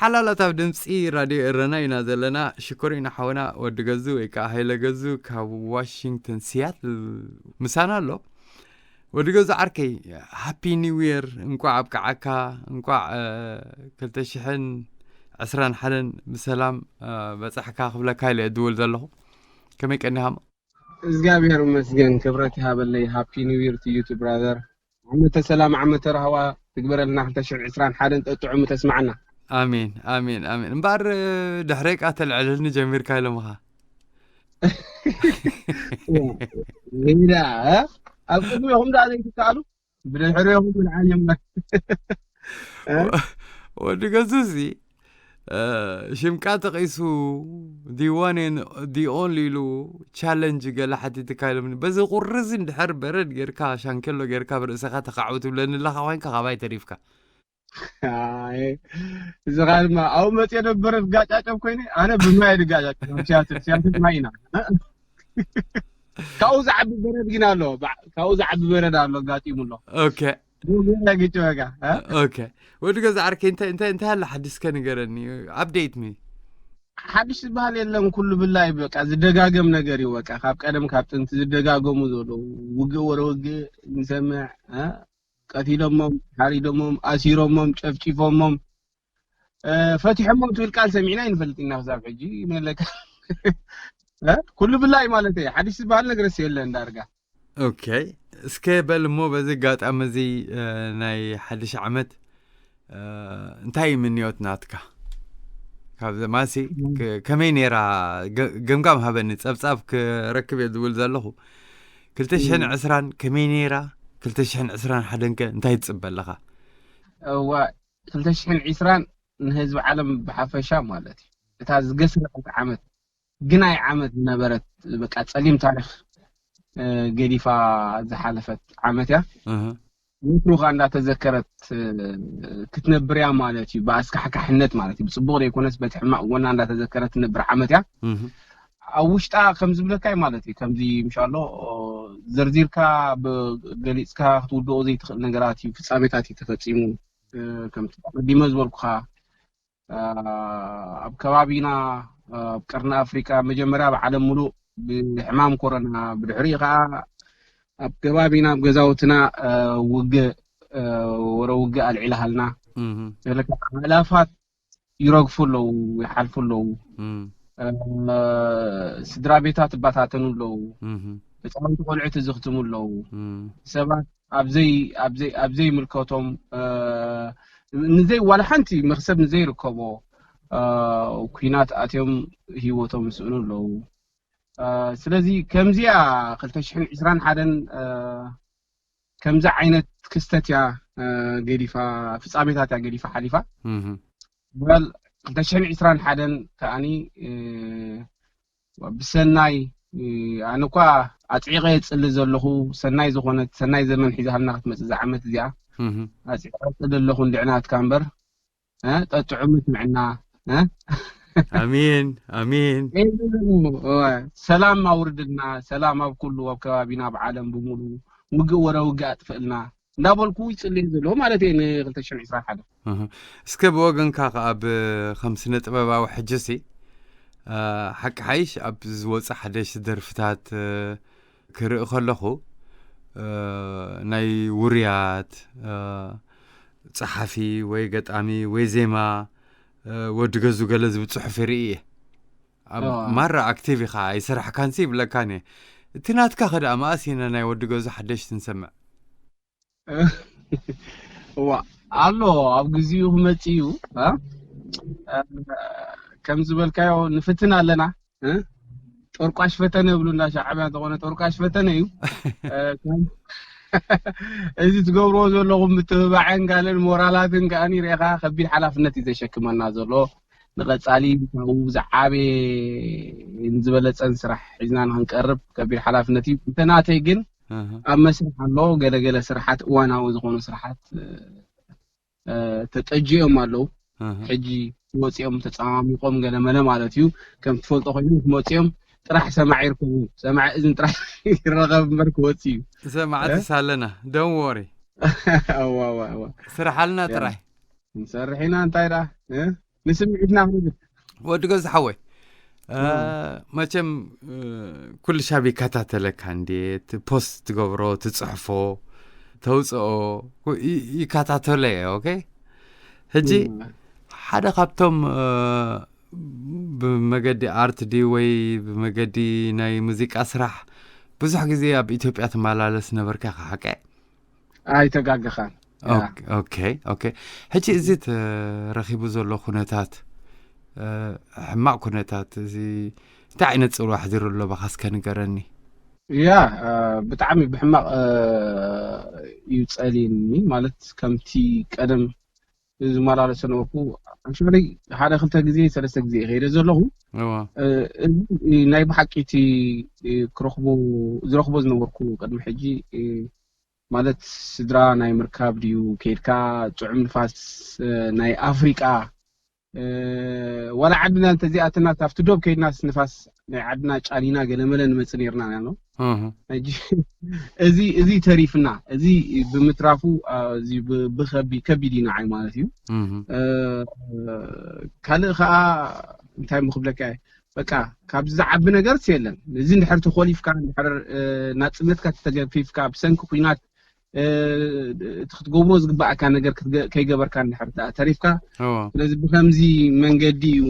ሓላላት ኣብ ድምፂ ራድዮ ኤረና ኢና ዘለና። ሽኮር ኢና ሓውና ወዲ ገዙ ወይ ከዓ ሃይለ ገዙ ካብ ዋሽንግተን ሲያትል ምሳና ኣሎ። ወዲ ገዙ ዓርከይ፣ ሃፒ ኒው ይር፣ እንቋዕ ኣብቅዓካ፣ እንቋዕ እ፣ ክልተ ሽሕን ዕስራን ሓደን ብሰላም እ፣ በጻሕካ ክብለካ ኢለ እድውል ዘለኹ። ከመይ ቀኒኻ? እግዚኣብሔር ይመስገን፣ ክብረት ይሃበለይ። ሃፒ ኒው ይር ቱ ዩ ቱ ብራዘር። ዓመተ ሰላም ዓመተ ራህዋ ትግበረልና። ክልተ ሽሕን ዕስራን ሓደን ጠጥዑሙ ተስማዓና። ኣሜን ኣሜን ኣሜን። እምበኣር እ፣ ድሕረይ ቃ ተልዕልልኒ ጀሚርካ ኢሎምኻ። ሜዳ እ? ኣብ ቅድሚኹም ደኣ ዘይትከኣሉ ብድሕሪኹም ምልዓል ጀመር። እ? ወዲ ገዙ እዚ እ፣ ሽምካ ተቂሱ the one and the only ኢሉ ቻለንጅ ገለ ሓቲትካ ኢሎምኒ። በዚ ቁርዚ እንድሕር በረድ ጌርካ ሻንኬሎ ጌርካ ብርእስኻ ተኻዕው ትብለኒ ኣለኻ ኮይንካ ካባይ ተሪፍካ። ኣይ፣ እዚ ኸኣ ድማ ኣብኡ መፅየ ነበረ ዝጋጫጨብ ኮይነ፣ ኣነ ብማይ ድጋጫጨብ ኣብ ሲያትል፣ ሲያትል ማይ ኢና። ካብኡ ዝዓቢ በረድ ግን ኣሎ፣ ብዓ-፣ ካብኡ ዝዓቢ በረድ ኣሎ ኣጋጢሙ ኣሎ። ኦኬ። ብገለ ግጭ በቃ፣ እ? ኦኬ። ወዲ ገዛ ዓርከይ እንታይ እንታይ እንታይ ኣለ ሓዲስከ ንገረኒ። ኣፕዴት ሚ። ሓድሽ ዝበሃል የለን፣ ኩሉ ብላይ በቃ ዝደጋገም ነገር እዩ። በቃ ካብ ቀደም ካብ ጥንቲ ዝደጋገሙ ዘለዉ ውግእ ወረ ውግእ ንሰምዕ፣ እ? ቀቲሎሞም፣ ሓሪዶሞም፣ ኣሲሮሞም፣ ጨፍጪፎሞም፣ እ፣ ፈቲሖሞም ትብል ቃል ሰሚዕና ኣይንፈልጥ ኢና ክሳብ ሕጂ። መለካ እ? ኩሉ ብላይ ማለት እዩ። ሓድሽ ዝበሃል ነገርስ የለን ዳርጋ። ኦኬ። እስከ በል እሞ በዚ ኣጋጣሚ እዚ እ፣ ናይ ሓድሽ ዓመት እ፣ እንታይ እዩ ምንዮት ናትካ? ካብ ዘማሲ ም። ክ-፣ ከመይ ነይራ ገ-፣ ገምጋም ሃበኒ፣ ጸብጻብ ክረክብ እየ ዝብል ዘለኹ። ክልተ ሽሕን ዕስራን ከመይ ነይራ? ክልተ ሽሕን ዕስራን ሓደን ከ እንታይ ትጽበ ኣለኻ? እዋ፣ ክልተ ሽሕን ዕስራን ንህዝቢ ዓለም ብሓፈሻ ማለት እዩ። እታ ዝገስረዐት ዓመት፣ ግናይ ዓመት ዝነበረት፣ በቃ ጸሊም ታሪኽ እ፣ ገዲፋ ዝሓለፈት ዓመት እያ። እህ። ወትሩ ኸኣ እንዳተዘከረት እ፣ ክትነብር እያ ማለት እዩ። ብኣስካሕካሕነት ማለት እዩ። ብጽቡቕ ዘይኮነስ በቲ ሕማቕ ጎና እንዳተዘከረት ትነብር ዓመት እያ። እህ። ኣብ ውሽጣ ከም ዝብለካ እዩ ማለት እዩ። ከምዚ ምሻሎ ኦ፣ ዘርዚርካ ብ-፣ ገሊጽካ ክትውድኦ ዘይትኽእል ነገራት እዩ፣ ፍጻሜታት እዩ ተፈጺሙ። እ፣ ከምቲ ቀዲመ ዝበልኩኻ እ፣ ኣብ ከባቢና፣ እ፣ ኣብ ቀርኒ ኣፍሪቃ መጀመርያ ኣብ ዓለም ሙሉእ ብሕማም ኮሮና፣ ብድሕሪኡ ኸኣ ኣብ ከባቢና ኣብ ገዛውትና እ፣ ውግእ እ፣ ወረ ውግእ ኣልዒልሃልና። እህ። ገለ ከኣ ኣእላፋት ይረግፉ ኣለዉ፣ ይሓልፉ ኣለዉ። እም። እ፣ ስድራ ቤታት ይበታተኑ ኣለዉ። እህ። ህፃውንቲ ቆልዑት ይዝኽትሙ ኣለዉ። እም። ሰባት ኣብዘይ ኣብዘይ ኣብዘይ ምልከቶም እ፣ ንዘይ ዋላ ሓንቲ መክሰብ ንዘይርከቦ እ፣ ኩናት ኣትዮም ህይወቶም ይስእኑ ኣለዉ። እ፣ ስለዚ ከምዚኣ ክልተ ሽሕን ዕስራን ሓደን እ፣ ከምዚ ዓይነት ክስተት እያ እ፣ ገዲፋ፣ ፍጻሜታት እያ ገዲፋ ሓሊፋ። እህ። በል ክልተ ሽሕን ዕስራን ሓደን ከኣኒ እ፣ ብሰናይ እ፣ ኣነ እኳ ኣጽዒቐ የጽሊ ዘለኹ፣ ሰናይ ዝኾነት ሰናይ ዘመን ሒዛልና ክትመጽእ እዛ ዓመት እዚኣ። እህ። ኣጽዒቐ የጽሊ ኣለኹ እንድዕናትካ እምበር እ፣ ጠጥዑም ስምዕና እ? ኣሜን ኣሜን። ኤ፣ እወ፣ ሰላም ኣውርድልና፣ ሰላም ኣብ ኩሉ ኣብ ከባቢና ኣብ ዓለም ብምሉ ውግእ ወረ ውግእ ኣጥፍእልና እንዳበልኩ ይጽልየ ዘለኹ ማለት እየ ን ክልተ ሽሕን ዕስራን ሓደን። እህ። እስከ ብወገንካ ከኣ ብ-፣ ከም ስነ ጥበባዊ ሕጅሲ እ፣ ሓቂ ሓይሽ ኣብ ዝወጽእ ሓደሽቲ ደርፍታት እ፣ ክርኢ ከለኹ እ፣ ናይ ውርያት እ፣ ጸሓፊ ወይ ገጣሚ ወይ ዜማ እ፣ ወዲ ገዙ ገለ ዝብል ጽሑፍ ይርኢ እየ። ኣብ እ። ማራ ኣክቲቭ ኢኻ ኣይሰራሕካንሲ ይብለካን እየ። እቲ ናትካ ከ ደኣ መኣስ ኢና ናይ ወዲ ገዙ ሓደሽቲ ንሰምዕ? እዋ ኣሎ ኣብ ግዚኡ ክመጽእ እዩ። እ? እ፣ ከም ዝበልካዮ ንፍትን ኣለና እ? ጦርቋሽ ፈተነ ይብሉ እንዳ ሻዕብያ እንተኾነ ጦርቋሽ ፈተነ እዩ። እ፣ ከም-፣ እዚ ትገብርዎ ዘለኹም ምትብባዕን ካልእን ሞራላትን ከኣ ሪኢኻ ከቢድ ሓላፍነት እዩ ዘሸክመና ዘሎ። ንቐጻሊ ካብኡ ዝዓበየን ዝበለጸን ስራሕ ሒዝና ንኽንቀርብ ከቢድ ሓላፍነት እዩ። እንተ ናተይ ግን እህ። ኣብ መስርሕ ኣሎ ገለገለ ስራሓት፣ እዋናዊ ዝኾኑ ስራሓት እ፣ ተጠጅኦም ኣለዉ። እህ። ሕጂ ወፂኦም ተፀማሚቆም ገለ መለ ማለት እዩ። ከም ትፈልጦ ኮይኑ መፂኦም ጥራሕ ሰማዕ ይርከቡ። ሰማዕ እዝን ጥራሕ ይረኸብ እምበር ክወፅእ እዩ። ሰማዕቲ እ? ሳለና፣ don't worry። እዋ፣ እዋ፣ እዋ። ስራሕ ኣልና ያ። ጥራይ። ንሰርሕ ኢና እንታይ ደኣ፣ እ? ንስምዒትና ክንብል። ወዲ ገዛ ሓወይ፣ እ፣ መቸም፣ እ፣ ኩሉ ሻብ ይከታተለካ እንዴ፣ እቲ ፖስት ትገብሮ፣ ትጽሕፎ፣ ተውፅኦ፣ ይ- ይከታተሎ እየ። ኦኬ፣ ሕጂ ሓደ ካብቶም፣ እ፣ ብመገዲ ኣርት ድዩ ወይ ብመገዲ ናይ ሙዚቃ ስራሕ ብዙሕ ግዜ ኣብ ኢትዮጵያ ትመላለስ ነበርካ፣ ሓቀ? ኣይተጋገኻን። ኦኬ፣ ኦኬ። ሕጂ እዚ ተረኺቡ ዘሎ ኩነታት፣ እ፣ ሕማቕ ኩነታት እዚ እንታይ ዓይነት ጽልዋ ኣሕዲሩ ኣሎ ባኻ እስከ ንገረኒ። ያ፣ እ፣ ብጣዕሚ ብሕማቕ፣ እ፣ እዩ ጸሊኒ። ማለት ከምቲ ቀደም ዝመላለሰ ነበርኩ። ኣክቹዋሊ ሓደ ክልተ ግዜ፣ ሰለስተ ግዜ እየ ከይደ ዘለኹ። እዋ። እ፣ እዚ ናይ ብሓቂ እቲ፣ እ፣ ክረኽቦ፣ ዝረኽቦ ዝነበርኩ ቅድሚ ሕጂ፣ እ፣ ማለት ስድራ ናይ ምርካብ ድዩ፣ ከይድካ ጥዑም ንፋስ፣ እ፣ ናይ ኣፍሪቃ፣ እ፣ ዋላ ዓድና እንተዚኣትና ኣብቲ ዶብ ከይድናስ ንፋስ ናይ ዓድና ጫኒና ገለመለ ንመጽእ ነርና ኣሎ። እህ። ሕጂ እዚ፣ እዚ ተሪፍና፣ እዚ ብምትራፉ፣ አ፣ እዚ ብ-፣ ብኸቢ-፣ ከቢድ እዩ ንዓይ ማለት እዩ። እህ። እ፣ ካልእ ከዓ እንታይ ምክብለካ እየ፣ በቃ ካብዚ ዝዓቢ ነገርስ የለን። እዚ እንድሕር ተኮሊፍካ፣ እንድሕር፣ እ፣ ናጽነትካ ተገፊፍካ፣ ብሰንኪ ኩናት፣ እ፣ እቲ ክትገብሮ ዝግባኣካ ነገር ክትገ-፣ ከይገበርካ እንድሕር ደኣ ተሪፍካ፣ እዎ። ስለዚ ብከምዚ መንገዲ እዩ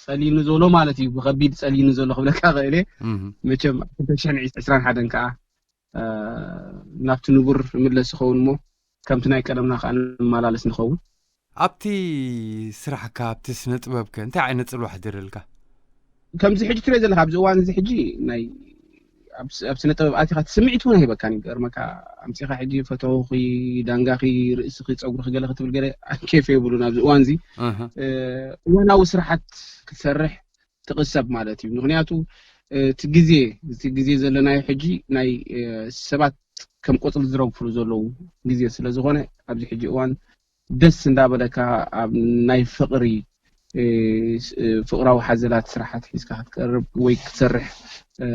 ጸሊኑ ዘሎ ማለት እዩ። ብኸቢድ ጸሊኑ ዘሎ ክብለካ ክእል እየ። እህ። መቸም ኣብ ክልተ ሽሕን ዕስራን ሓደን ከዓ፣ እ፣ ናብቲ ንቡር ምለስ ይኸውን እሞ፣ ከምቲ ናይ ቀደምና ከዓ ንመላለስ ንኸውን። ኣብቲ ስራሕካ፣ ኣብቲ ስነ ጥበብከ እንታይ ዓይነት ጽልዋ ኣሕዲርልካ? ከምዚ ሕጂ ትሪኦ ዘለካ ኣብዚ እዋን እዚ ሕጂ ናይ ኣብ ስ-፣ ኣብ ስነ ጥበብ ኣቲኻ እቲ ስምዒት እውን ኣይህበካን እዩ። ገርመካ ኣምጺኻ ሕጂ ፈተውኺ፣ ዳንጋኺ፣ ርእስኺ፣ ጸጉርኺ ገለ ክትብል ገለ ኬፍ የብሉን ኣብዚ እዋን እዚ። እህ። እ፣ እዋናዊ ስራሓት ክትሰርሕ ትቕሰብ ማለት እዩ። ምኽንያቱ፣ እ፣ እቲ ግዜ፣ እቲ ግዜ ዘለናዮ ሕጂ ናይ፣ እ፣ ሰባት ከም ቆጽሊ ዝረግፍሉ ዘለዉ ግዜ ስለ ዝኾነ ኣብዚ ሕጂ እዋን ደስ እንዳበለካ ኣብ ናይ ፍቕሪ፣ እ፣ ስ-፣ እ፣ ፍቕራዊ ሓዘላት ስራሓት ሒዝካ ክትቀርብ ወይ ክትሰርሕ፣ እ፣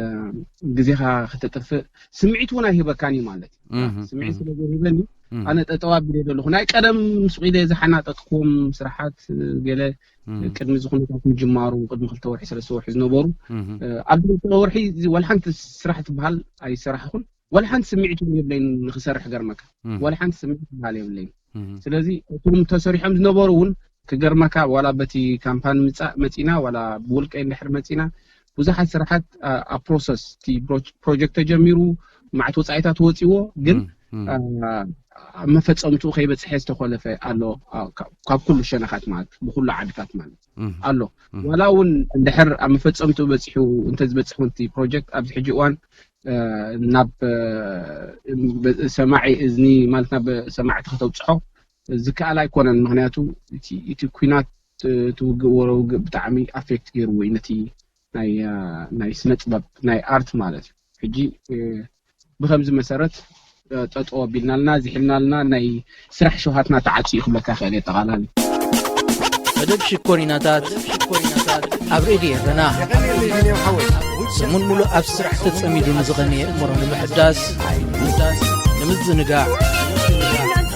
ግዜኻ ከተጥፍእ ስምዒት እውን ኣይህበካን እዩ ማለት እዩ። እህ፣ ስምዒት እህ። ስለ ዘይህበኒ እህ። ኣነ ጠጠው ኣቢለ ዘለኹ። ናይ ቀደም ምስ ኢለ ዝሓናጠጥኩም ስራሓት፣ እ፣ ገለ እህ። ቅድሚ እዚ ኩነታት ምጅማሩ፣ ቅድሚ ክልተ ወርሒ፣ ሰለስተ ወርሒ ዝነበሩ፣ እህ። እ፣ ኣብዚ ክልተ ወርሒ እዚ ዋላ ሓንቲ ስራሕ ትበሃል ኣይሰራሕኹን። ዋላ ሓንቲ ስምዒት እውን የብለይን ንክሰርሕ ገርመካ። እህ። ዋላ ሓንቲ ስምዒት ትበሃል የብለይን። እህ። ስለዚ እቶም ተሰሪሖም ዝነበሩ እውን ክገርመካ፣ ዋላ በቲ ካምፓኒ ምጻእ መጺና፣ ዋላ ብውልቀይ እንድሕር መጺና፣ ብዙሓት ስራሓት፣ አ፣ ኣብ ፕሮሰስ፣ እቲ ፕሮ-፣ ፕሮጀክት ተጀሚሩ፣ መዓት ወጻኢታት ወጺዎ፣ ግን፣ እህ። እህ። አ፣ ኣብ መፈጸምትኡ ከይበጽሐ ዝተኮለፈ ኣሎ። አ፣ ካብ፣ ካብ ኩሉ ሸነኻት ማለት፣ ብኩሉ ዓድታት ማለት እህ። ኣሎ። እህ። ዋላ እውን እንድሕር ኣብ መፈጸምትኡ በጺሑ፣ እንተዝበጽሕ እውን እቲ ፕሮጀክት ኣብዚ ሕጂ እዋን፣ እ፣ ናብ፣ እ፣ ብ-፣ ሰማዒ እዝኒ ማለት ናብ ሰማዕቲ ከተብጽሖ ዝከኣል ኣይኮነን። ምኽንያቱ እቲ፣ እቲ ኲናት፣ እ፣ እቲ ውግእ፣ ወረ ውግእ ብጣዕሚ ኣፌክት ገይርዎ እዩ ነቲ ናይ፣ እ፣ ናይ ስነ ጥበብ፣ ናይ ኣርት ማለት እዩ። ሕጂ፣ እ፣ ብኸምዚ መሰረት፣ እ፣ ጠጠው ኣቢልናልና፣ ዝሒልናልና፣ ናይ ስራሕ ሸውሃትና ተዓጽዩ ክብለካ ይኽእል እየ። ጠቓላሊ መደብ ሽኮሪናታት ኣብ ሬድዮ ኤረና። ሰሙን ሙሉእ ኣብ ስራሕ ተጸሚዱ ንዝቐነየ እምሮ ንምሕዳስ፣ ንምዝንጋዕ፣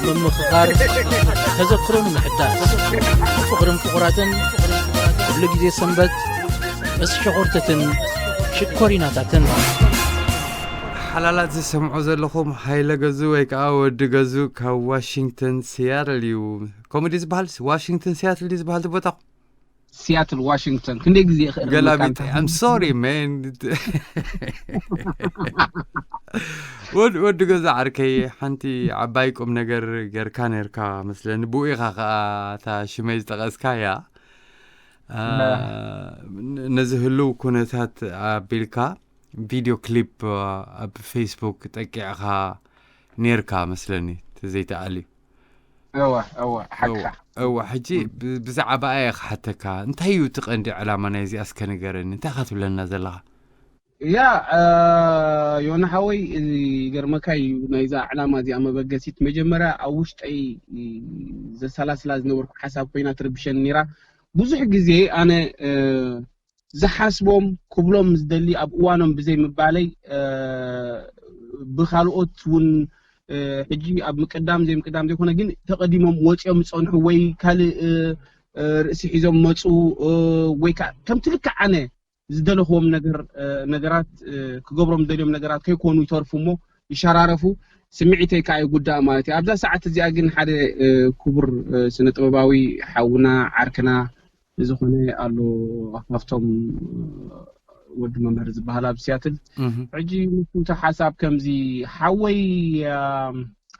ንምምኽኻር፣ ተዘክሮ ንምሕዳስ፣ ፍቕርን ፍቑራትን፣ ኩሉ ግዜ ሰንበት ምስ ሸኾርትትን ሽኮሪናታትን። ሓላላት ዝሰምዖ ዘለኹም፣ ሃይለ ገዙ ወይ ከዓ ወዲ ገዙ ካብ ዋሽንግተን ሲያትል እዩ። ከምኡ ድዩ ዝበሃል? ዋሽንግተን ሲያትል ድዩ ዝበሃል እቲ ቦታ? ሲያትል ዋሽንግተን። ክንደይ ግዜ ይኽእል ገላቢጥ። ምካን? I'm sorry, man. ወድ-፣ ወዲ ገዛ ዓርከይ፣ ሓንቲ ዓባይ ቁም ነገር ጌርካ ነርካ መስለኒ። ብኡ ኢኻ ኸዓ እታ ሽመይ ዝጠቐስካያ፣ አ፣ ነ-፣ ነዚ ህልው ኩነታት ኣቢልካ ቪድዮ ክሊፕ፣ አ፣ ኣብ ፌስቡክ ጠቂዕኻ ነርካ መስለኒ፣ ተዘይተኣልዩ። እወ፣ እወ፣ ሓቅኻ። እወ፣ ሕጂ ብ-፣ ብዛዕባ ኣየ ክሓተካ፣ እንታይ እዩ እቲ ቀንዲ ዕላማ ናይዚ? እስከ ንገረኒ፣ እንታይ ኢኻ ትብለና ዘለኻ? ያ፣ እ፣ ዮና ሓወይ፣ እዚ ይገርመካ እዩ፣ ናይዛ ዕላማ እዚኣ መበገሲት መጀመርያ ኣብ ውሽጠይ ዘሰላስላ ዝነበርኩ ሓሳብ ኮይና ትርብሸኒ ነይራ። ብዙሕ ግዜ ኣነ፣ እ፣ ዝሓስቦም ክብሎም ዝደሊ ኣብ እዋኖም ብዘይ ምባለይ፣ እ፣ ብኻልኦት እውን፣ እ፣ ሕጂ ኣብ ምቅዳም ዘይምቅዳም ዘይኮነ፣ ግን ተቐዲሞም ወፂኦም ዝፀንሑ ወይ ካልእ፣ እ፣ እ፣ ርእሲ ሒዞም መፁ፣ እ፣ ወይ ከዓ ከምቲ ልክዕ ኣነ ዝደለኽዎም ነገር፣ እ፣ ነገራት፣ እ፣ ክገብሮም ዝደልዮም ነገራት ከይኮኑ ይተርፉ እሞ ይሸራረፉ። ስምዒተይ ከዓ ይጉዳእ ማለት እዩ። ኣብዛ ሰዓት እዚኣ ግን ሓደ፣ እ፣ ክቡር፣ እ፣ ስነ ጥበባዊ ሓውና ዓርክና ዝኾነ ኣሎ፣ ካብቶም፣ እ፣ ወዲ መምህር ዝበሃል ኣብ ሲያትል። ሕጂ ንሱ እቲ ሓሳብ ከምዚ ሓወይ፣ እ፣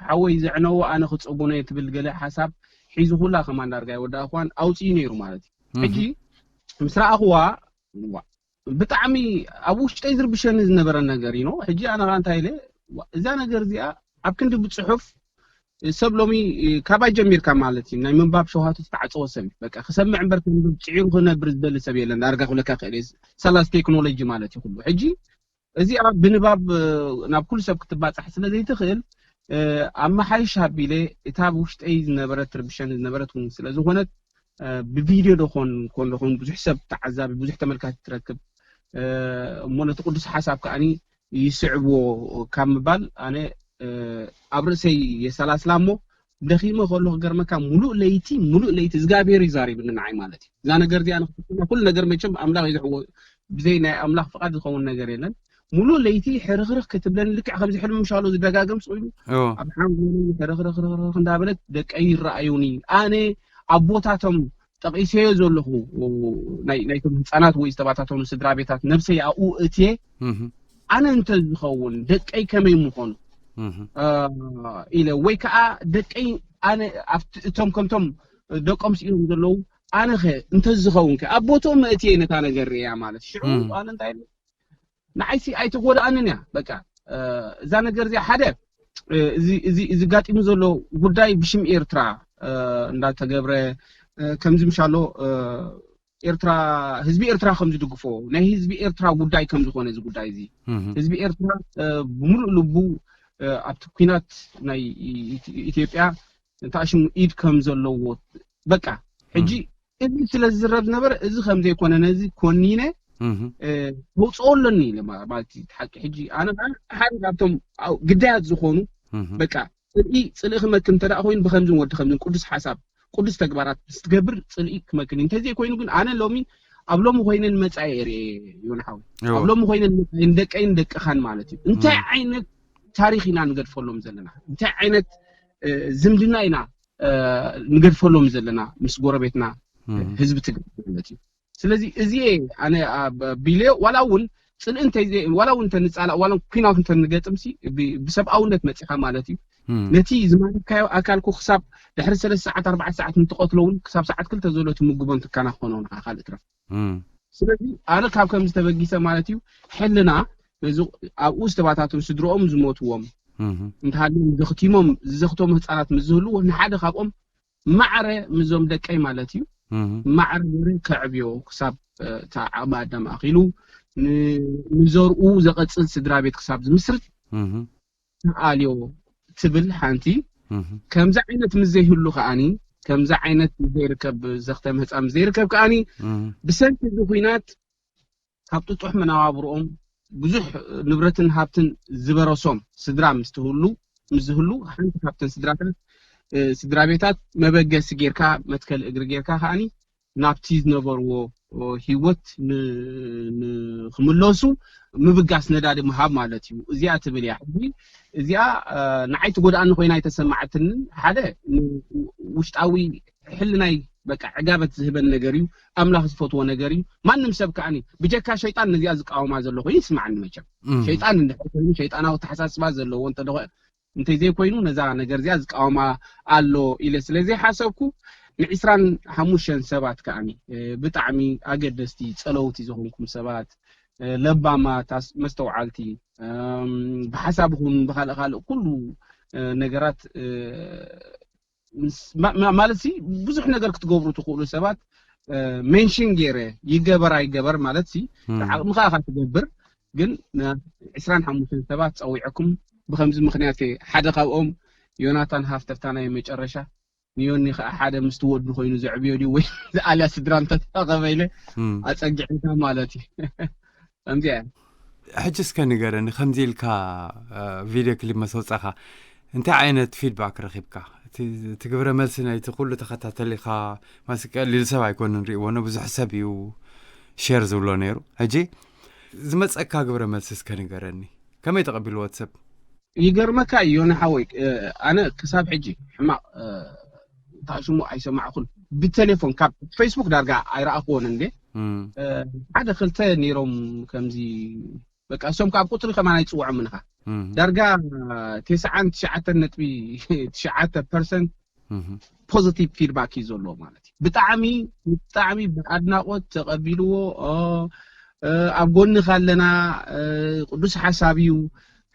ሓወይ ዘዕነዎ ኣነ ክፀጉኖ እየ ትብል ገለ ሓሳብ ሒዙ ኩላ ከማን ዳርጋ ይወዳእ እኳን ኣውፅኡ ነይሩ ማለት እዩ። ሕጂ ምስ ረኣኽዋ፣ ዋ፣ ብጣዕሚ ኣብ ውሽጠይ ዝርብሸኒ ዝነበረ ነገር እዩ። ሕጂ ኣነ ኸዓ እንታይ ኢለ፣ ዋ፣ እዛ ነገር እዚኣ ኣብ ክንዲ ብፅሑፍ ሰብ ሎሚ፣ እ፣ ካባይ ጀሚርካ ማለት እዩ፣ ናይ ምንባብ ሸውሃቱ ዝተዓፀወ ሰብ እዩ። በቃ ክሰምዕ እምበር ከንብብ ፅዒሩ ክነብር ዝደሊ ሰብ የለን። ዳርጋ ክብለካ ክእል እየ፣ ሳላስ ቴክኖሎጂ ማለት እዩ ኩሉ። ሕጂ እዚኣ ብንባብ፣ እ፣ ናብ ኩሉ ሰብ ክትባፃሕ ስለ ዘይትኽእል፣ እ፣ ኣመሓይሽ ኣቢለ እታ ኣብ ውሽጠይ ዝነበረት ትርብሸኒ ዝነበረት እውን ስለ ዝኾነት፣ እ፣ ብቪድዮ ዶ ኮን ኮን ዶ ኮን ብዙሕ ሰብ ተዓዛቢ ብዙሕ ተመልካቲ ትረክብ፣ እ፣ እሞ ነቲ ቅዱስ ሓሳብ ከዓኒ ይስዕብዎ ካብ ምባል ኣነ፣ እ፣ ኣብ ርእሰይ የሰላስላ እሞ ደኺመ ከሎ ክገርመካ ሙሉእ ለይቲ ሙሉእ ለይቲ እግዚኣብሔር እዩ ዛሪብኒ ንዓይ ማለት እዩ። እዛ ነገር እዚኣ ንክፍፅማ ኩሉ ነገር መቸም ኣምላኽ እዩ ዝሕዎ፣ ብዘይ ናይ ኣምላኽ ፍቓድ ዝኸውን ነገር የለን። ሙሉእ ለይቲ ሕርኽርኽ ክትብለኒ ልክዕ ከምዚ ሕልሚ ምሻሎ ዝደጋገም ስኢሉ እዎ። ኣብ ሓንጎለይ ሕርኽርኽርኽርኽ እንዳበለት ደቀይ ይረኣዩኒ። ኣነ ኣብ ቦታቶም ጠቒሰዮ ዘለኹ ናይ ናይቶም ህፃናት ወይ ዝተባታተኑ ስድራ ቤታት ነብሰይ ኣብኡ እትየ እህ፣ ኣነ እንተ ዝኸውን ደቀይ ከመይ ምኾኑ እህ፣ እ፣ ኢለ ወይ ከዓ ደቀይ ኣነ ኣብቲ እቶም ከምቶም ደቆም ስኢኖም ዘለዉ ኣነ ኸ እንተ ዝኸውን ከ ኣብ ቦትኦም መእትየ ነታ ነገር ርእያ ማለት ሽዑ እም። ኣነ እንታይ ኢለ ንዓይሲ ኣይተጎድኣንን እያ በቃ እ፣ እዛ ነገር እዚኣ ሓደ እ፣ እዚ እዚ እዚ ጋጢሙ ዘሎ ጉዳይ ብሽም ኤርትራ እ፣ እንዳተገብረ እ፣ ከምዚ ምሻሎ እ፣ ኤርትራ ህዝቢ ኤርትራ ከም ዝድግፎ ናይ ህዝቢ ኤርትራ ጉዳይ ከም ዝኾነ እዚ ጉዳይ እዚ እህ፣ ህዝቢ ኤርትራ እ፣ ብምሉእ ልቡ እ፣ ኣብቲ ኩናት ናይ ኢ- ኢትዮጵያ እንታይ ሽሙ ኢድ ከም ዘለዎ በቃ ሕጂ እህ፣ እዚ ስለ ዝዝረብ ዝነበረ እዚ ከም ዘይኮነ ነዚ ኮኒነ እህ፣ እ፣ ተውፅኦ ኣለኒ ኢለ ማ- ማለት እዩ እቲ ሓቂ። ሕጂ ኣነ ከዓ ሓደ ካብቶም ኣብ ግዳያት ዝኾኑ እህ፣ በቃ ጽልኢ ጽልኢ ክመክን እንተ ደኣ ኮይኑ ብከምዝን ወዲ ከምዝን ቅዱስ ሓሳብ ቅዱስ ተግባራት ምስ ትገብር ጽልኢ ክመክን እዩ። እንተዘይኮይኑ ግን ኣነ ሎሚ ኣብ ሎሚ ኮይነ ንመጻኢ እየ ርእየ ይሁን ሓው እዎ። ኣብ ሎሚ ኮይነ ንመጻኢ ንደቀይን ደቅኻን ማለት እዩ። እንታይ እም። ዓይነት ታሪኽ ኢና ንገድፈሎም ዘለና? እንታይ ዓይነት እ፣ ዝምድና ኢና እ፣ ንገድፈሎም ዘለና ምስ ጎረቤትና እም። ህዝቢ ትግራይ ማለት እዩ። ስለዚ እዚ ኣነ ኣብ ቢልዮ ዋላ እውን ጽልኢ እንተ ዋላ እውን እንተንጻላእ ዋላ ኩናት እንተንገጥምሲ ብ- ብሰብኣውነት መጺኻ ማለት እዩ እም። ነቲ ዝማረካዮ ኣካልኩ ክሳብ ድሕሪ ሰለስተ ሰዓት ኣርባዕተ ሰዓት እንትቐትሎ እውን ክሳብ ሰዓት ክልተ ዘሎ ትምግቦን ትከናኸኖ ንኻ ካልእ ትረፍ እም። ስለዚ ኣነ ካብ ከም ዝተበጊሰ ማለት እዩ ሕልና ነዚ ኣብኡ ዝተባታተኑ ስድሮኦም ዝሞትዎም እም። እንተሃልዮም ዘኽቲሞም ዝዘኽቶም ህፃናት ምስ ዝህልዎ ንሓደ ካብኦም ማዕረ ምዞም ደቀይ ማለት እዩ እህ፣ ማዕረ ገይረ ከዕብዮ ክሳብ እ፣ እታ ዓቕሚ ኣዳም ኣኺሉ ን- ንዘርኡ ዘቐፅል ስድራ ቤት ክሳብ ዝምስርት እህ፣ ተኣልዮ ትብል ሓንቲ እህ፣ ከምዚ ዓይነት ምስ ዘይህሉ ከዓኒ ከምዚ ዓይነት ምስ ዘይርከብ ዘኽተም ህፃን ምስ ዘይርከብ ከዓኒ እህ፣ ብሰንኪ እዚ ኩናት ካብ ጥጡሕ መነባብርኦም ብዙሕ ንብረትን ሃብትን ዝበረሶም ስድራ ምስ ትህሉ ምስ ዝህሉ ሓንቲ ካብተን ስድራታት እ፣ ስድራ ቤታት መበገሲ ጌርካ መትከል እግሪ ጌርካ ከዓኒ ናብቲ ዝነበርዎ እ፣ ህይወት ን- ንክምለሱ ምብጋስ ነዳዲ ምሃብ ማለት እዩ። እዚኣ ትብል እያ ሕጂ እዚኣ እ፣ ንዓይ ትጎድኣኒ ኮይና ኣይተሰማዓትንን ሓደ ን- ውሽጣዊ ሕልናይ በቃ ዕጋበት ዝህበን ነገር እዩ። ኣምላኽ ዝፈትዎ ነገር እዩ። ማንም ሰብ ከዓኒ ብጀካ ሸይጣን ነዚኣ ዝቃወማ ዘሎ ኮይኑ ይስማዓኒ መቸም እም። ሸይጣን እንድሕር ኮይኑ ሸይጣናዊ ተሓሳስባ ዘለዎ እንተደኾ እንተዘይኮይኑ ነዛ ነገር እዚኣ ዝቃወማ ኣሎ ኢለ ስለ ዘይሓሰብኩ ንዒስራን ሓሙሽተን ሰባት ከዓኒ እ፣ ብጣዕሚ ኣገደስቲ ጸለውቲ ዝኾንኩም ሰባት እ፣ ለባማት ኣስ- መስተውዓልቲ እም፣ ብሓሳብ ይኹን ብካልእ ካልእ ኩሉ እ፣ ነገራት እ፣ ምስ- ማ- ማ- ማለት ሲ ብዙሕ ነገር ክትገብሩ ትኽእሉ ሰባት ሜንሽን ገይረ ይገበር ኣይገበር ማለት ሲ እም። ዓቕምኻ ኢኻ ትገብር ግን ን- ዕስራን ሓሙሽተን ሰባት ፀዊዐኩም ብከምዚ ምክንያት እየ ሓደ ካብኦም ዮናታን ሃፍተፍታ ናይ መጨረሻ ንዮኒ ከዓ ሓደ ምስቲ ወዱ ኮይኑ ዘዕብዮ ድዩ ወይ ዝኣልያ ስድራ እንተተረኸበ ኢለ እም። ኣፀጊዕካ ማለት እዩ ከምዚኣ እያ ሕጂ እስከ ንገረኒ ከምዚ ኢልካ እ፣ ቪድዮ ክሊፕ መስ ወፃኻ እንታይ ዓይነት ፊድባክ ረኺብካ እቲ ግብረ መልሲ ናይቲ ኩሉ ተኸታተሊኻ ማስቀ ሊል ሰብ ኣይኮንን ርእይዎ ነ ብዙሕ ሰብ እዩ ሸር ዝብሎ ነይሩ። ሕጂ ዝመፀካ ግብረ መልሲ እስከ ንገረኒ፣ ከመይ ተቐቢልዎ እቲ ሰብ? ይገርመካ እዩ ዮኒ ሓወይ፣ ኣነ ክሳብ ሕጂ ሕማቕ ታሽሙ ኣይሰማዕኩን። ብቴሌፎን ካብ ፌስቡክ ዳርጋ ኣይረኣኽዎን እንዴ። ሓደ ክልተ ነይሮም ከምዚ በቃ እሶም ካብ ቁፅሪ ከማን ኣይፅውዖም ምንኻ ዳርጋ ተስዓን ትሽዓተን ነጥቢ ትሽዓተ ፐርሰንት ፖዚቲቭ ፊድባክ እዩ ዘለዎ ማለት እዩ። ብጣዕሚ ብጣዕሚ ብኣድናቆት ተቐቢልዎ ኣብ ጎንኻ ኣለና፣ ቅዱስ ሓሳብ እዩ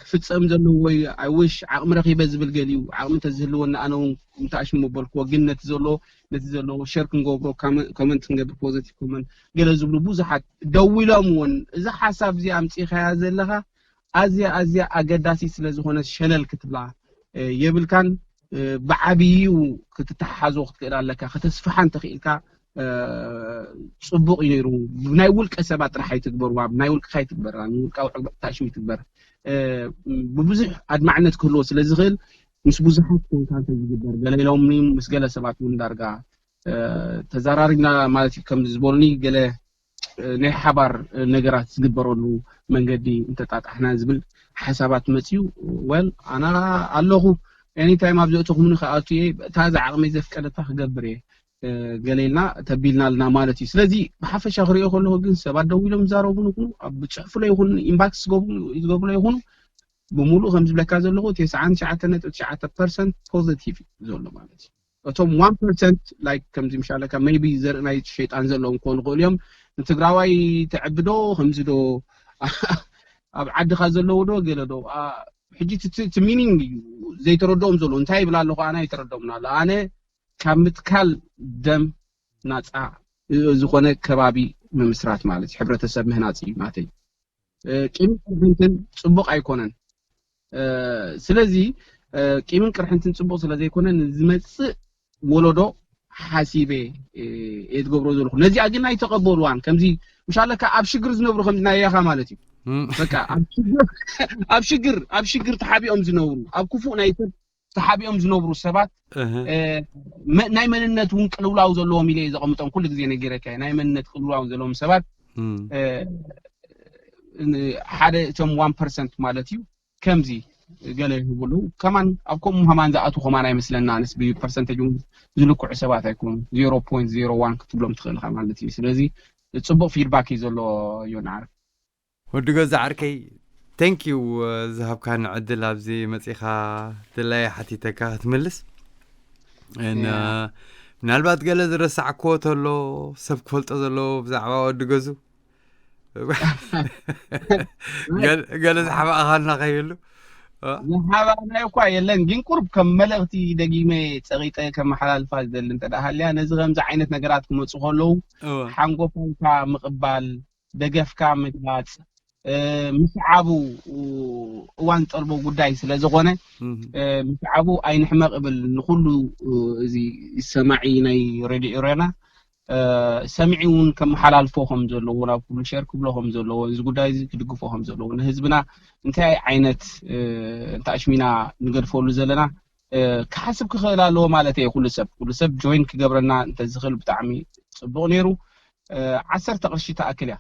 ክፍፀም ዘለዎ እዩ። ኣይ ዊሽ ዓቕሚ ረኺበ ዝብል ገሊኡ ዓቕሚ እንተዝህልወና ኣነ እውን ምታሽሙ በልክዎ። ግን ነቲ ዘሎ ነቲ ዘለዎ ሸር ክንገብሮ ኮመንት ክንገብር ፖዘቲቭ ኮመንት ገለ ዝብሉ ብዙሓት ደዊሎም እውን እዚ ሓሳብ እዚ ኣምፂኻያ ዘለኻ ኣዝያ ኣዝያ ኣገዳሲት ስለ ዝኾነት ሸለል ክትብላ የብልካን። ብዓብዩ ክትተሓሓዞ ክትክእል ኣለካ። ከተስፍሓ እንተኽኢልካ ፅቡቕ እዩ ነይሩ። ብናይ ውልቀ ሰባት ጥራሕ ኣይትግበርዋ። ብናይ ውልቅኻ ይትግበር፣ ንውልቃዊ ዕግበት ታሽሙ ይትግበር። ብብዙሕ ኣድማዕነት ክህልዎ ስለ ዝኽእል ምስ ብዙሓት ኮንካ እንተዝግበር ገለ ኢሎምኒ ምስ ገለ ሰባት እውን ዳርጋ ተዘራሪብና ማለት እዩ። ከም ዝበሉኒ ገለ ናይ ሓባር ነገራት ዝግበረሉ መንገዲ እንተጣጣሕና ዝብል ሓሳባት መፅዩ። ወል ኣና ኣለኹ ኤኒታይም ኣብ ዘእተኹምኒ ከኣቱ እየ። እታ ዝዓቕመይ ዘፍቀደታ ክገብር እየ ገለ ኢልና ተቢልና ኣለና ማለት እዩ። ስለዚ ብሓፈሻ ክሪኦ ከለኹ ግን ሰባት ደው ኢሎም ዝዛረቡን ይኹኑ ኣብ ብፅሑፍሎ ይኹን ኢንባክስ ዝገብርሎ ይኹኑ ብምሉእ ከም ዝብለካ ዘለኹ ተስዓን ትሽዓተ ነጥቢ ትሽዓተ ፐርሰንት ፖዘቲቭ እዩ ዘሎ ማለት እዩ። እቶም ዋን ፐርሰንት ላይክ ከምዚ ምሻለካ ሜይቢ ዘርኢ ናይ ሸይጣን ዘለዎም ክኾኑ ይኽእሉ እዮም። ንትግራዋይ ተዕብዶ ከምዚ ዶ ኣብ ዓድኻ ዘለዉ ዶ ገለ ዶ ሕጂ እቲ ሚኒንግ እዩ ዘይተረድኦም ዘሎ። እንታይ ይብል ኣለኹ ኣነ ኣይተረድኦምን ኣሎ። ኣነ ካብ ምትካል ደም ናፃ ዝኾነ ከባቢ ምምስራት ማለት እዩ። ሕብረተሰብ ምህናፅ እዩ ናተይ። ቂምን ቅርሕንትን ፅቡቕ ኣይኮነን። ስለዚ ቂምን ቅርሕንትን ፅቡቕ ስለዘይኮነ ንዝመፅእ ወለዶ ሓሲበ እየ ዝገብሮ ዘለኹ። ነዚኣ ግን ኣይተቐበልዋን። ከምዚ ምሻለካ ኣብ ሽግር ዝነብሩ ከምዚ ናይ ያኻ ማለት እዩ። በቃ ኣብ ሽግር ኣብ ሽግር ተሓቢኦም ዝነብሩ ኣብ ክፉእ ናይ ሰብ ተሓቢኦም ዝነብሩ ሰባት ናይ መንነት እውን ቅልውላው ዘለዎም ኢለ ዘቐምጦም ኩሉ ግዜ ነጊረካ። ናይ መንነት ቅልውላው ዘለዎም ሰባት ሓደ እቶም ዋን ፐርሰንት ማለት እዩ። ከምዚ ገለ ይህብሉ ከማን ኣብ ከምኡ ከማን ዝኣቱ ከማን ኣይመስለና። ኣነስ ብፐርሰንቴጅ ዝልክዑ ሰባት ኣይኮኑ። ዜሮ ፖይንት ዜሮ ዋን ክትብሎም ትኽእል ኢኻ ማለት እዩ። ስለዚ ፅቡቕ ፊድባክ እዩ ዘሎ። ዮናር ወዲ ገዛ ዓርከይ፣ ቴንክ ዩ ዝሃብካኒ ዕድል ኣብዚ መፂኻ ድላይ ሓቲተካ ክትምልስ። ምናልባት ገለ ዝረሳዕክዎ ተሎ ሰብ ክፈልጦ ዘለዎ ብዛዕባ ወዲ ገዙ ገለ ዝሓባእኻልና ከይህሉ። ዝሓባእናዮ እኳ የለን፣ ግን ቁርብ ከም መልእኽቲ ደጊመ ፀቂጠ ከመሓላልፋ ዝደሊ እንተ ደኣ ሃልያ፣ ነዚ ከምዚ ዓይነት ነገራት ክመፁ ከለዉ ሓንጎፋይካ ምቕባል፣ ደገፍካ ምግላፅ፣ ምስዓቡ እዋን ዝጠልቦ ጉዳይ ስለ ዝኾነ ምስዓቡ ኣይንሕመቕ እብል። ንኩሉ እዚ ሰማዒ ናይ ሬድዮ ኤረና ሰሚዒ እውን ከመሓላልፎ ከም ዘለዎ፣ ናብ ኩሉ ሸር ክብሎ ከም ዘለዎ፣ እዚ ጉዳይ እዚ ክድግፎ ከም ዘለዎ፣ ንህዝብና እንታይ ዓይነት እንተኣሽሚና ንገድፈሉ ዘለና ክሓስብ ክኽእል ኣለዎ ማለት እየ። ኩሉ ሰብ ኩሉ ሰብ ጆይን ክገብረና እንተዝኽእል ብጣዕሚ ፅቡቕ ነይሩ። ዓሰርተ ቅርሺ ትኣክል እያ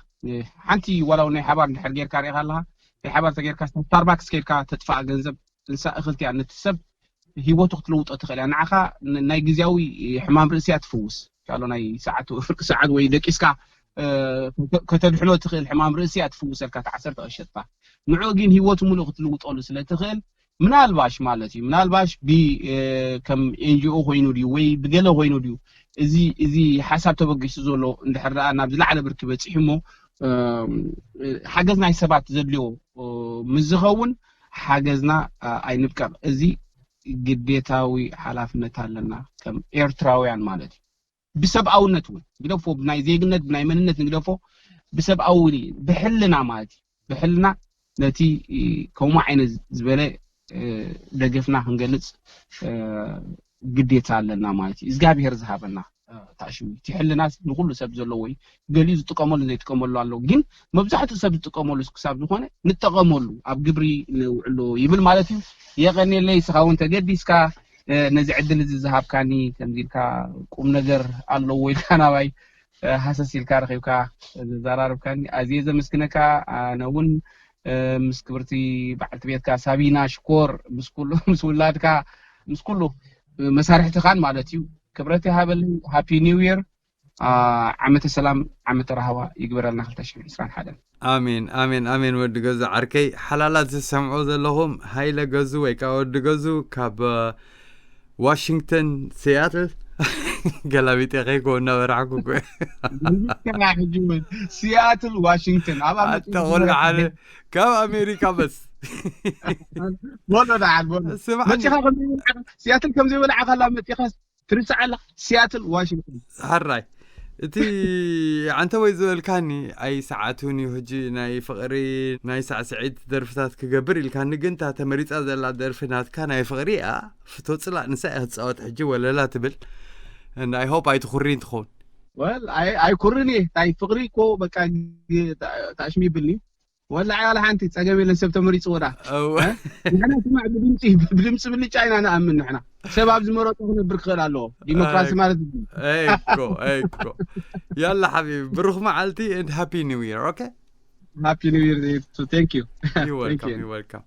ሓንቲ ዋላ ናይ ሓባር እንድሕር ጌርካ ሪኢኻ ኣለኻ። ናይ ሓባር ተጌርካ ስታርባክስ ጌርካ ተጥፋኣ ገንዘብ እንሳ እኽልቲ እያ። ነቲ ሰብ ሂወቱ ክትልውጦ ትኽእል እያ። ንዓኻ ናይ ግዜያዊ ሕማም ርእሲ እያ ትፍውስ። ካሎ ናይ ሰዓት ፍርቂ ሰዓት ወይ ደቂስካ ከተድሕኖ ትኽእል ሕማም ርእሲ እያ ትፍውሰልካ። ተዓሰርተ ቅርሸትካ ንዕኡ ግን ሂወቱ ሙሉእ ክትልውጠሉ ስለ ትኽእል ምናልባሽ ማለት እዩ ምናልባሽ ብ ከም ኤንጂኦ ኮይኑ ድዩ ወይ ብገለ ኮይኑ ድዩ እዚ እዚ ሓሳብ ተበጊሱ ዘሎ እንድሕር ደኣ ናብ ዝለዓለ ብርኪ በፂሑ እሞ ሓገዝ ናይ ሰባት ዘድልዮ ምስ ዝኸውን ሓገዝና ኣይንብቀቕ። እዚ ግዴታዊ ሓላፍነት ኣለና ከም ኤርትራውያን ማለት እዩ። ብሰብኣውነት እውን ግደፎ፣ ብናይ ዜግነት ብናይ መንነት ንግደፎ፣ ብሰብኣዊ ብሕልና ማለት እዩ። ብሕልና ነቲ ከምኡ ዓይነት ዝበለ ደገፍና ክንገልፅ ግዴታ ኣለና ማለት እዩ። እግዚኣብሄር ዝሃበና ታሽሙ እቲ ሕልናስ ንኩሉ ሰብ ዘለዎ እዩ። ገሊኡ ዝጥቀመሉ ዘይጥቀመሉ ኣሎ፣ ግን መብዛሕትኡ ሰብ ዝጥቀመሉ ክሳብ ዝኾነ ንጠቐመሉ ኣብ ግብሪ ንውዕሎ ይብል ማለት እዩ። የቐኔለይ ስኻ እውን ተገዲስካ ነዚ ዕድል እዚ ዝሃብካኒ፣ ከምዚ ኢልካ ቁም ነገር ኣለዎ ኢልካ ናባይ ሃሰስ ኢልካ ረኺብካ ዘዘራርብካኒ ኣዝየ ዘመስግነካ። ኣነ እውን ምስ ክብርቲ በዓልቲ ቤትካ ሳቢና ሽኮር፣ ምስ ኩሉ ምስ ውላድካ፣ ምስ ኩሉ መሳርሕትኻን ማለት እዩ። ክብረት ይሃበልኝ። ሃፒ ኒው ይር። ዓመተ ሰላም ዓመተ ራህዋ ይግበረልና ክልተ ሽሕን ዕስራን ሓደን። ኣሜን ኣሜን ኣሜን። ወዲ ገዙ ዓርከይ፣ ሓላላት ዝሰምዑ ዘለኹም፣ ሃይለ ገዙ ወይ ከዓ ወዲ ገዙ ካብ ዋሽንግተን ሲያትል፣ ገላቢጠ ከይኮ እናበራሕኩ እኮ። ሕጂ እውን ሲያትል ዋሽንግተን ኣብ ኣመት ኣጠቆሉ ሓደ ካብ ኣሜሪካ በስ በሎ ደዓል በሎ ስምዓኒ። መፂኻ ከም ዘይበላዕኻ፣ ሲያትል ከም ዘይበላዕኻ ላ መፂኻ ትርስዓላ። ሲያትል ዋሽንግተን። ሕራይ እቲ ዓንተ ወይ ዝበልካኒ፣ ኣይ ሰዓቱን እዩ ሕጂ ናይ ፍቕሪ ናይ ሳዕስዒት ደርፍታት ክገብር ኢልካኒ፣ ግን እታ ተመሪፃ ዘላ ደርፊ ናትካ ናይ ፍቕሪ እያ። ፍቶ ፅላእ ንሳ እያ ክትፃወት ሕጂ ወለላ ትብል። And I hope ኣይትኹሪ እንትኸውን። ወል ኣይ ኣይኩርን እየ። ናይ ፍቕሪ እኮ በቃ ታሽሚ ይብልኒ። ወላ ዓያል ሓንቲ ፀገም የለን፣ ሰብ ተመሪፅዎ ዳ። እው። ንሕና ስማዕ ብድምፂ ብድምፂ ብልጫ ኢና ንኣምን። ንሕና ሰብ ኣብ ዝመረጦ ክነብር ክኽእል ኣለዎ። ዲሞክራሲ ማለት እዚ። እይ እኮ እይ እኮ። ያላ ሓቢቢ፣ ብሩኽ መዓልቲ and happy new year, okay? Happy New Year to thank you። You welcome, you welcome.